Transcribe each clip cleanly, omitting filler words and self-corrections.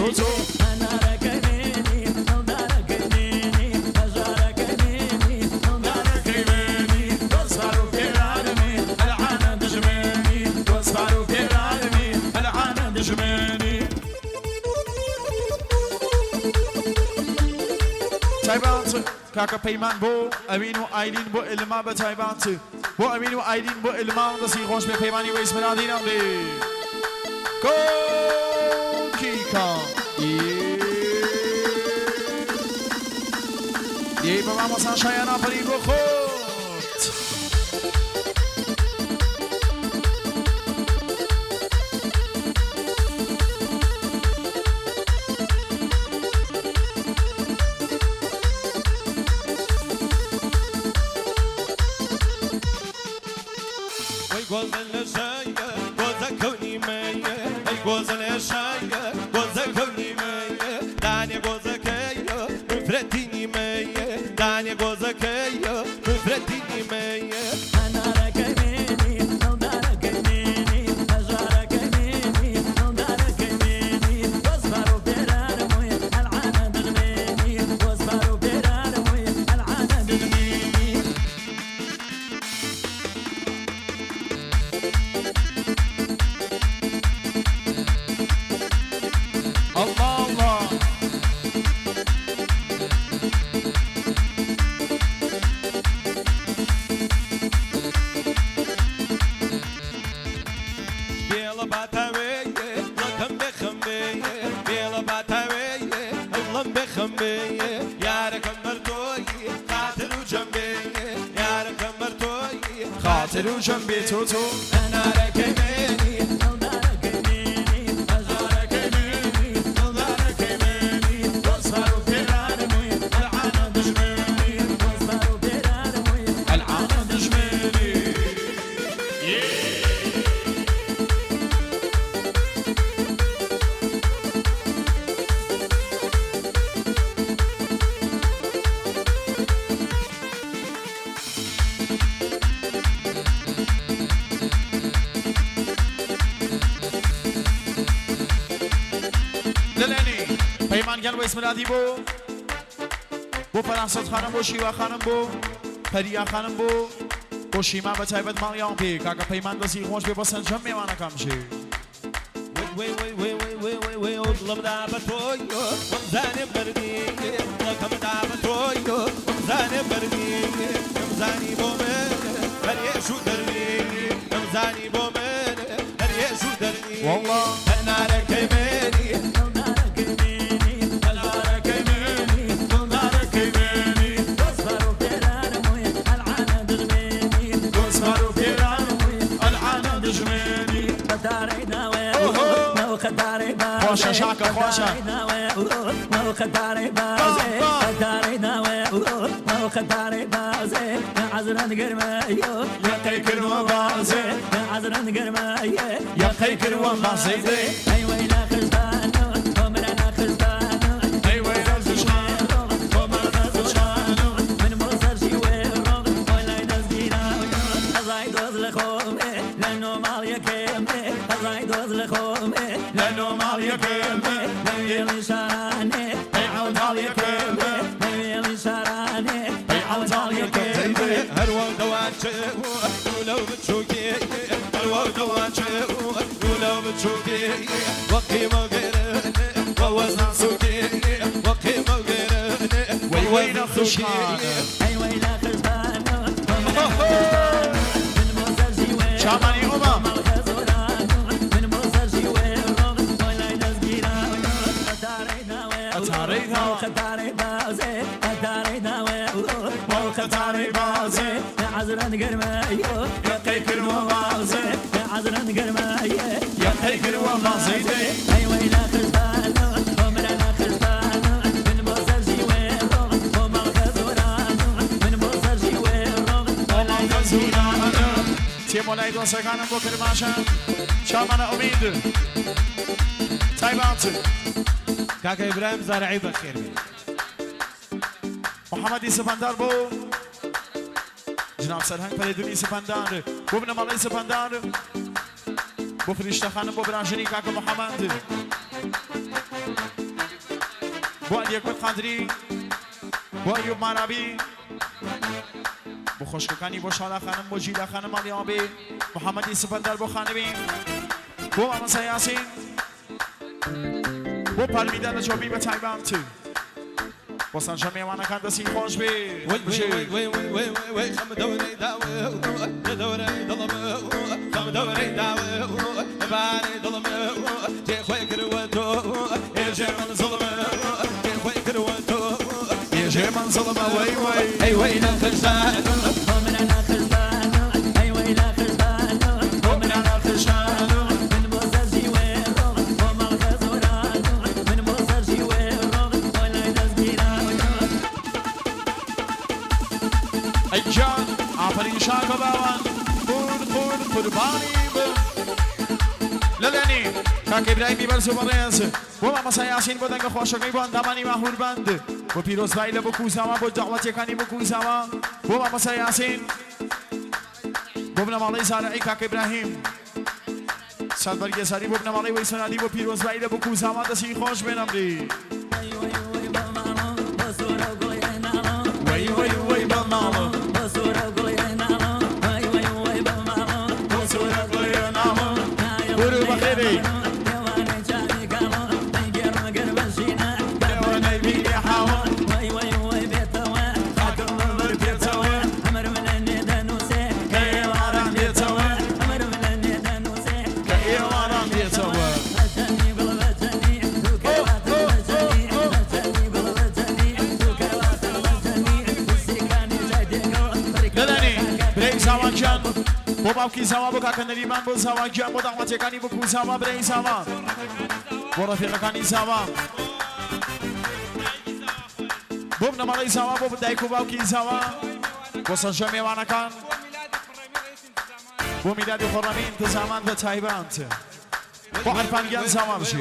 تۆ تۆ. هەنارەکەی منی دڵدارەکەی منی هەژارەکەی منی دڵدارەکەی منی دۆستبار و پێرانمی ئەلعانە دژمنی دۆستبار و پێرانمی ئەلعانە دژمنی. تایبەت کاکە پەیمان بۆ ئەوین و ئایلین بۆ ئلما بە تایبەت بۆ ئەوین و ئایلین بۆ ئلما دەستی خۆش بێ پەیمانی وەیس مرادی نامرێ کۆکیکا یەی بە مامۆستا شایان ئافەرین بۆ خۆت. وەی گۆزە لە شایە گۆزە کەونی مەیە ئەی گۆزە لە شایە گۆزە کەونی مەیە دانێ گۆزەکەیە مفرەتینی مەیە دانێ گۆزەکەیە مفرەتینی مەیە. هەنارەکەی منی دڵدارەکەی منی هەژارەکەی منی دڵدارەکەی منی دۆستبار و پێرارم وی ئەلعانە دژمنی دۆستبار و پێرارم وی ئەلعانە دژمنی. ئەڵڵا ئەڵڵا. بێڵە باتاوێ دڵەکەم بێخەم بێ بێڵە باتاوێ دڵم بێخەم بێ یارەکەم بەر تۆی خاتر و جەم بێ یارەکەم بەر تۆی خاتر و جەم بێ تۆ تۆ. هەنارەکەی منی دڵدارەکەی منی هەژارەکەی منی دڵدارەکەی منی دۆستبار و پێرارم وی ئەلعانە دژمنی دۆستبار و پێرارم وی ئەلعانە دژمنی. لەلێنی پەیمان گەل وەیس مرادی بۆ بۆ فەرانسەت خانم بۆ شیوا خانم بۆ پەریا خانم بۆ بۆ شیما بە تایبەت ماڵیان پێ کاکە پەیمان دەستی خۆش بێ بۆ سەرجەم مێوانەکان بژێ. وەی وەی وەی وەی وەی وەی وەی ئەو دڵم دا بە تۆی وەمزانێ بەردی دڵەکەم دا بە تۆی وەمزانێ بەردی دەمزانی بۆ من هەرێش و دەردی دەمزانی بۆ من هەرێش و دەردی. والله. هەنارەکەی منی دڵدارەکەی منی هەژارەکەی منی دڵدارەکەی منی دۆستبار و پێرارم وی ئەلعانە دژمنی دۆستبار و پێرارم وی ئەلعانە دژمنی. قەتارەی ناوێ ناو قەتارەی بازێ خۆشە شاکە خۆشە. قەتارەی ناوێ ناو قەتارەی بازێ قەتارەی ناوێ ناو قەتارەی بازێ عەزرەن گەرمەیە یەقەی کردوە بازێ. عەزرەن گەرمەیە یەقەی کردوە بازێ. ئەی وەی لە خشتانە ئۆمرە لە خشتانە ئەی وەی لە خشتانە، ئۆمرە لە خشتانە من بۆ سەرشی وێڕۆ ئۆلای دەستگیراوە ئەزای دۆز لە خۆمێ لە نۆماڵ یەکێمێ ئەزای دۆز لە خۆمێ لە نۆماڵ یەکێمێ لە وێڵی شارانێ ئەی عەوداڵ یەکێمێ لە وێڵی شارانێ ئەی عەوداڵ یەکێمێ. هەروە دەواچێ لەو بچووکێ هەروە دەواچێ لەو بچووکێ وەقیمە گەرنێ وەوەزان سووکێ وەقیمە گەرنێ وەی وەی لە خشخانە. ئەی وەی لە خشتانە من بۆ سەرشی وێڕۆ چامانی ئۆمە. من بۆ سەرشی وێڕۆ ئۆلای دەستگیراوە قەتارەی ناوێ قەتارەی ناوێ. قەتارەی بازێ قەتارەی ناوێ قەتارەی بازێ عەزرەن گەرمەیە یەقەی کردوە بازێ. عەزرەن گەرمەیە یەقەی کردوە بازێ. ئەی وەی لە خشتانە ئۆمرە لە خشتانە من بۆ سەرشی وێڕۆ ئۆمەڵ خەزۆرانە من بۆ سەرشی وێڕۆ ئۆلای دەستگیراوە تێمۆلای دۆستەکانم بۆ کرماشان چامانە ئومید تایبەت کاکە ئیبراهیم زارعی بەخێر بێ. محەممەدی سپەندار بۆ جناب سەرهەنگ پەرێدونی سپەندار بۆ بنەماڵەی سپەندار. بۆ فریشتە خانم بۆ براژنی کاکە محەمەد بۆ عەلی ئەکبەر قادری بۆ ئەیوب مارابی بۆ خۆشکەکانی بۆ شالا خانم بۆ ژیلا خانم ماڵی ئەوان بێ محەمەدی سفەندار بۆ خانمی بۆ مامۆستا یاسین بۆ پارمیدا لە چۆپی بە تایبەت بۆ سەرجەم مێوانەکان دەستی خۆش بێ وەی وەی وەی وەی وەی وەی وەی خەم دەورەی داوە لە دەورەی دڵم خەم دەورەی داوە لەبارەی دڵم جێ خۆی کردوە تۆ ئێژێ من زوڵمە جێ خۆی کردوە تۆ ئێژێ من زوڵمە وەی وەی ئەی وەی لە خشتان ئەی گیان ئافەرین شاکە باوان قور قور قوربانی بم لەلێنی کاک ئیبراهیمی بەرز و بەڕێز بۆ مامۆستا یاسین بۆ دەنگە خۆشەکەی بۆ ئەندامانی ماهوربەند بۆ پیرۆزبایی لە بکوزاوا بۆ دەعوەتیەکانی بکوزاوا بۆ مامۆستا یاسین بۆ بنەماڵەی زارعی کاک ئیبراهیم سەد بەرگێزاری بۆ بنەماڵەی وەیسەنادی بۆ پیرۆزبایی لە بکوزاوا دەستی خۆش بێ نەمری وەی وەی وەی بە ماڵم بۆ سوورە گوڵی ناڵم گورو بەخێرێی ئێوە نەیبینی حاڵم کە ئێواران دێتەوە کە ئێواران دێتەوە دەدەنی برای زاوا گیان بۆ باوکی زاوا بۆ کاکە نەریمان بۆ زاوا گیان بۆ داوەتەکانی بۆ زاوا برای زاوا بۆ ڕەفیقەکانی زاوا بۆ بنەماڵەی زاوا بۆ دایک و باوکی زاوا بۆ سەرجەم مێوانەکان بۆ میلادی خۆڕەمی ئینتزامان بە تایبەت بۆ عەرفان گیان زاوا بژی.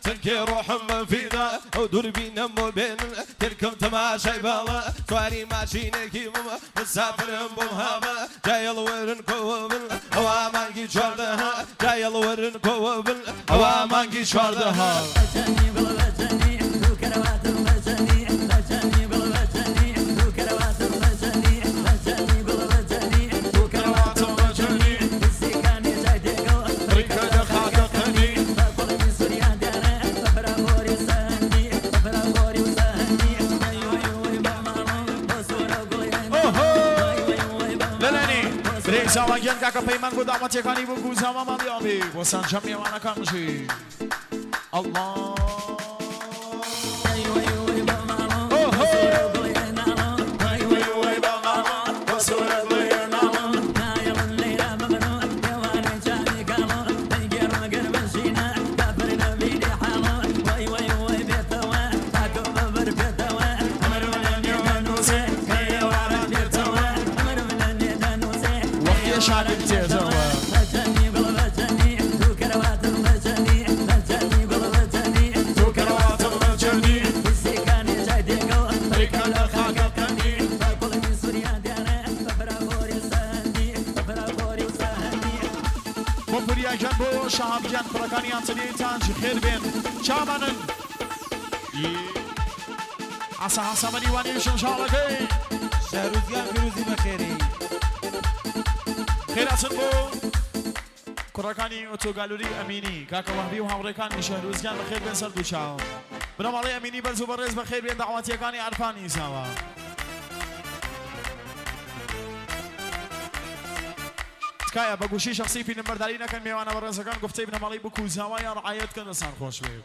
چەندکێ ڕۆحم بەفیدا ئەو دووربینەم بۆ بێنن ترکم تەماشای باڵا سواری ماشینێکی بووم مسافرم بۆم هامە جایەڵ وەرن کۆوە بن ئەوا مانگی چواردەها جایەڵ وەرن کۆوە بن ئەوا مانگی چواردەها. لەلێنی برێ زاوا گیان کاکە پەیمان بۆ داوەتیەکانی بۆ گوزاوا ماڵی ئاوێ بۆ سەرجەم مێوانەکان بژی ئەڵڵا وەختێ شاکم تێتەوە تۆ کەرەواتم بەجەنی ڕێکە لە خاکەکەنی بۆ پوریا گیان بۆ شەهاب گیان کوڕەکانی ئەنتەنیای تاج خێر بێن چامانن عسا عسا مەریوانی شمشاڵەکەی شەهروزگیان پیرۆزی بەخێری خێراچن بۆ کوڕەکانی ئۆتۆگالوری ئەمینی کاکە وەهبی و هاوڕێکانی شەهروزگیان بەخێر بێن سەر دوو چاو بنەماڵەی ئەمینی بەرز و بەڕێز بەخێر بێن داواتیەکانی عەرفانی زاوا تکایە بە گوشی شخصی فیلم بەرداری نەکەن مێوانە بەڕێزەکان گفتەی بنەماڵەی بکو زاوا یا ڕعایەت کەن دەستان خۆش بێ.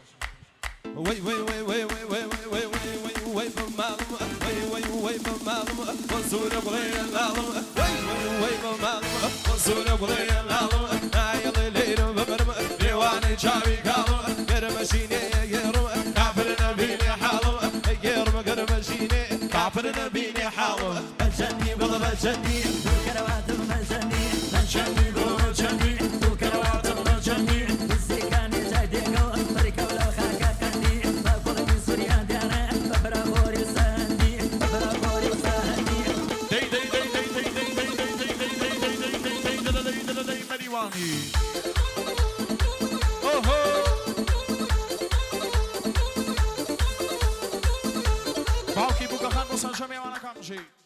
وەی وەی وەی وەی وەی وەی وەی وەی وەی وەی بە ماڵم وەی وەی وەی بە ماڵم بۆ سوورە گوڵێ لاڵم وەی وەی وەی بە ماڵم بۆ سوورە گوڵێ لاڵم نایەڵێ لێرم ببرم لێوانەی چاوی کاڵم گەرمەشینێ گێڕم کافر نەبینێ حاڵم گێڕم گەرمەشینێ کافر نەبینێ حاڵم بەجەنی گوڵ بەجەنی کەرەواتم بەجەنی بەجەنی گوڵ بەجەنی کەرەواتم بەجەنی سێکانی جادێکەوە بەرکەو لەو خاکەکەنی بە گوڵی سوریان دیارە بە برا خۆری سەندی بە برا خۆری سەندی دەی دەی دەی دەی دەی دەی دەی دەی دەی دەی دەی دەی دەی گوڵانی. ئۆهۆ. باوکی بووکەخان بۆ سەرجەم مێوانەکان بژی.